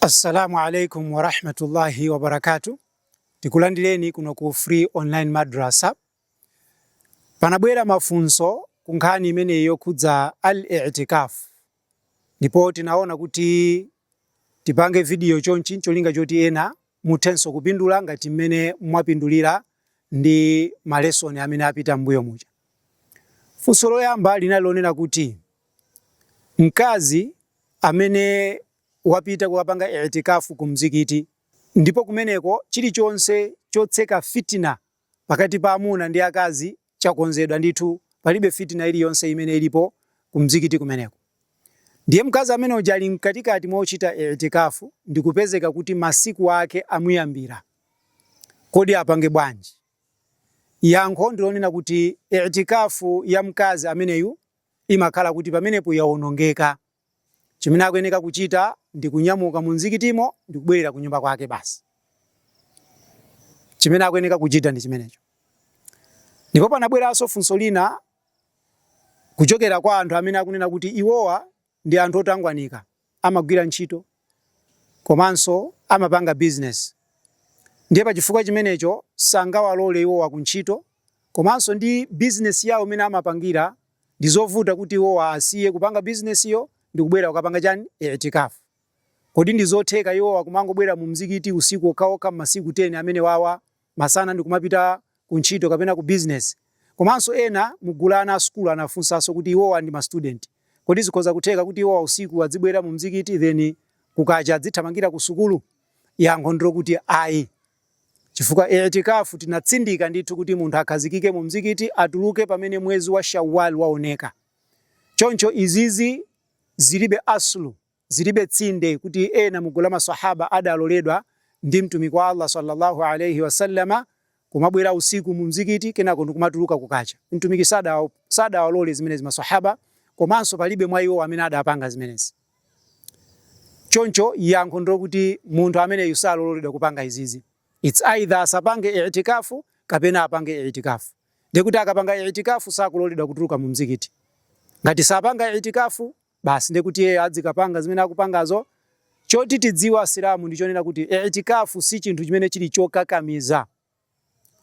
Assalamu alaikum warahmatullahi wabarakatu. Tikulandireni kuno ku Free Online Madrasa. Panabwera mafunso ku nkhani imeneyi yokhudza al-i'tikaf, ndipo tinaona kuti tipange video chonchi ncholinga choti ena muthenso kupindula ngati mmene mwapindulira ndi malesoni amene apita m'mbuyo muja. Funso loyamba linali lonena kuti mkazi amene wapita kukapanga i'tikafu ku mzikiti ndipo kumeneko chilichonse chotseka fitina pakati pa amuna ndi akazi chakonzedwa ndithu, palibe fitina iliyonse imene ilipo ku mzikiti kumeneko. Ndiye mkazi amene uja ali mkatikati mwa ochita i'tikafu ndikupezeka kuti masiku ake amuyambira, kodi apange bwanji? Yankho ndilonena kuti i'tikafu ya mkazi ameneyu imakhala kuti pamenepo yawonongeka. Chimene akuyeneka kuchita ndi kunyamuka mu mzikitimo ndi kubwerera kunyumba kwake basi. Chimene akuyeneka kuchita ndi chimenecho. Ndipo panabweranso funso lina kuchokera kwa anthu amene akunena kuti iwowa ndi anthu otangwanika, amagwira ntchito komanso amapanga business. Ndiye pa chifukwa chimenecho sangawalole iwowa ku ntchito komanso ndi business yawo imene amapangira ndi zovuta kuti iwowa asiye kupanga business yo ndi kubwera kukapanga chani? I'tikaf. Kodi ndi zotheka iwowa kumangobwera mu mzikiti usiku okhaokha m'masiku 10 amene wawa, masana ndi kumapita ku ntchito kapena ku business? Komanso ena mugulu ana a sukulu anafunsanso kuti iwowa ndi ma student. Kodi zikhoza kutheka kuti iwowa usiku adzibwera mu mzikiti then kukacha adzithamangira ku sukulu? Yankho ndilokuti ayi. Chifukwa i'tikafu tinatsindika ndithu kuti munthu akhazikike mu mzikiti, atuluke pamene mwezi wa Shawwal waoneka. Choncho izizi zilibe aslu, zilibe tsinde kuti ena mugulu la maswahaba adaloledwa ndi Mtumiki wa Allah sallallahu alayhi wasallama kumabwera usiku mu mzikiti kenako ndikumatuluka kukacha. Mtumiki sadawalole zimenezi maswahaba, komanso palibe mwa iwo amene adapanga zimenezi. Choncho yankho ndilokuti munthu ameneyu saloledwa kupanga izizi. It's either asapange i'tikafu kapena apange i'tikafu. Ndikuti akapanga i'tikafu sakuloledwa kutuluka mu mzikiti. Ngati sapanga i'tikafu basi ndikuti iye adzikapanga zimene akupangazo. Choti tidziwe Asilamu ndi chonena kuti i'tikafu si chinthu chimene chili chokakamiza,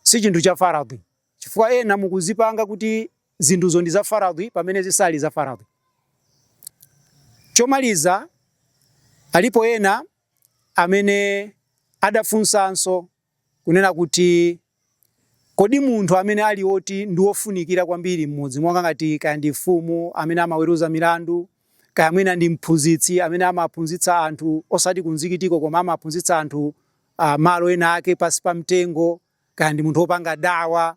si chinthu cha faradhi, chifukwa ena mukuzipanga kuti zinthuzo ndi za faradhi pamene zisali za faradhi. Chomaliza, alipo ena amene adafunsanso kunena kuti kodi munthu amene ali oti ndi wofunikira kwambiri m'mudzi, monga ngati kaya ndi mfumu amene amaweruza milandu, kaya mwina ndi mphunzitsi amene amaphunzitsa anthu osati ku mzikitiko koma amaphunzitsa anthu malo ena ake pasi pa mtengo, kaya ndi munthu wopanga dawa,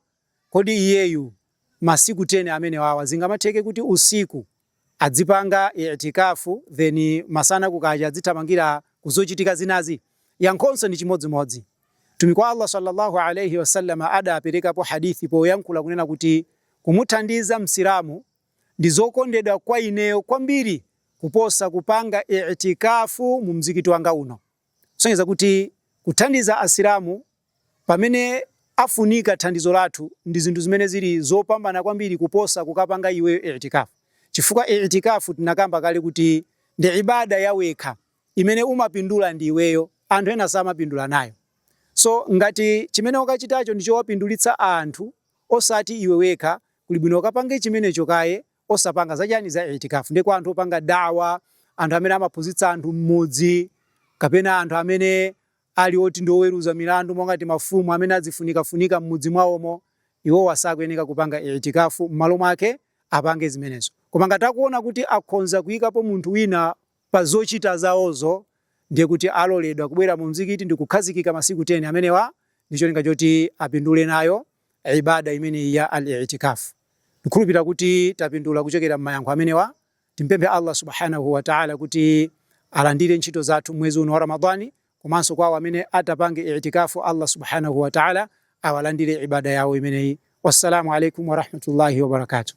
kodi iyeyu masiku 10 amene wawa zingamatheke kuti usiku adzipanga i'tikafu then masana kukacha adzithamangira kuzochitika zinazi? Yankhonso ndi chimodzimodzi. Mtumiki wa Allah sallallahu alayhi wasallam adaperekapo hadithi poyankhula kunena kuti kumuthandiza Msilamu ndi zokondedwa kwa ineyo kwambiri kuposa kupanga i'tikafu mu mzikiti wanga uno. Kusonyeza kuti kuthandiza Asilamu pamene afunika thandizo lathu ndi zinthu zimene zili zopambana kwambiri kuposa kukapanga iweyo i'tikafu. Chifukwa i'tikafu tinakamba kale kuti ndi ibada yawekha imene umapindula ndi iweyo, anthu ena samapindula nayo. So ngati chimene ukachitacho ndi chowapindulitsa anthu osati iwe wekha, kuli bwino ukapange chimenecho kaye osapanga zachani, za i'tikafu. Ndi kwa anthu opanga dawa, anthu amene amaphunzitsa anthu m'mudzi, kapena anthu amene ali oti ndi oweruza milandu monga ngati mafumu amene adzifunikafunika m'mudzi mwawomo, iwowa sakuyeneka kupanga i'tikafu, m'malo mwake apange zimenezo. Koma ngati akuona kuti akhonza kuyikapo munthu wina pa zochita zawozo, ndiye kuti aloledwa kubwera mu mzikiti ndi kukhazikika masiku 10 amenewa ndi cholinga choti apindule nayo ibada imeneyi ya al-i'tikaf. Ndikhulupirira kuti tapindula kuchokera m'mayankho amenewa. Timpemphe Allah subhanahu wa ta'ala kuti alandire ntchito zathu mwezi uno wa Ramadhani, komanso kwa awo amene atapange i'tikafu Allah subhanahu wa ta'ala awalandire ibada yawo imeneyi. Wassalamu alaikum warahmatullahi wabarakatuh.